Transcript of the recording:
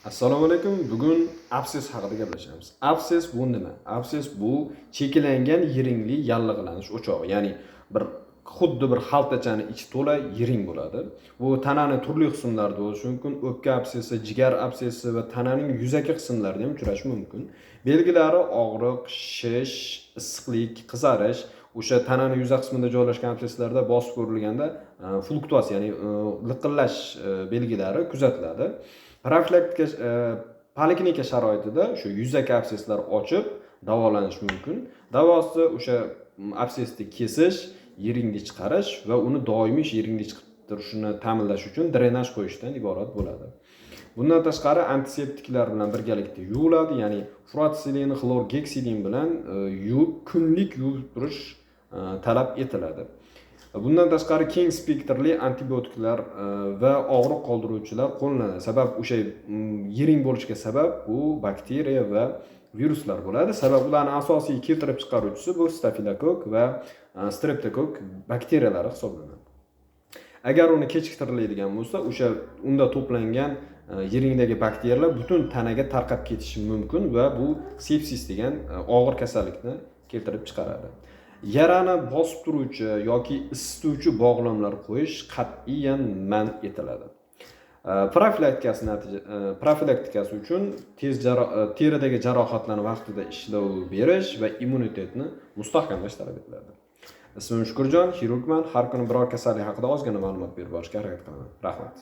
Assalomu alaykum. Bugun absess haqida gaplashamiz. Absess bu nima? Absess bu cheklangan yiringli yallig'lanish o'chog'i, ya'ni bir xuddi bir xaltachani ichi to'la yiring bo'ladi. Bu tanani turli qismlarida bo'lishi mumkin. O'pka absessi, jigar absessi va tananing yuzaki qismlarida ham uchrashi mumkin. Belgilari og'riq, shish, issiqlik, qizarish. O'sha tanani yuza qismida joylashgan absesslarda bosib ko'rilganda fluktuatsiya, ya'ni liqillash belgilari kuzatiladi. Profilaktika poliklinika sharoitida shu yuzaki absesslar ochib davolanish mumkin. Davosi o'sha absessni kesish, yiringni chiqarish va uni doimiy yiringni chiqib turishini ta'minlash uchun drenaj qo'yishdan iborat bo'ladi. Bundan tashqari antiseptiklar bilan birgalikda yuviladi, ya'ni furatsilin, xlorgeksidin bilan yuvib, kunlik yuvib turish talab etiladi. Bundan tashqari keng spektrli antibiotiklar va og'riq qoldiruvchilar qo'llaniladi. Sabab o'sha yiring bo'lishiga sabab bu bakteriya va viruslar bo'ladi. Sabab ularni asosiy keltirib chiqaruvchisi bu stafilokokk va streptokokk bakteriyalari hisoblanadi. Agar uni kechiktiriladigan bo'lsa, o'sha unda to'plangan yiringdagi bakteriyalar butun tanaga tarqab ketishi mumkin va bu sepsis degan og'ir kasallikni keltirib chiqaradi. Yarani bosib turuvchi yoki isituvchi bog'lamlar qo'yish qat'iyan man etiladi. Profilaktikasi uchun tez teridagi jarohatlarni vaqtida ishlov berish va immunitetni mustahkamlash talab etiladi. Ismim Shukurjon, xirurgman. Har kuni biror kasallik haqida ozgina ma'lumot berib borishga harakat qilaman. Rahmat.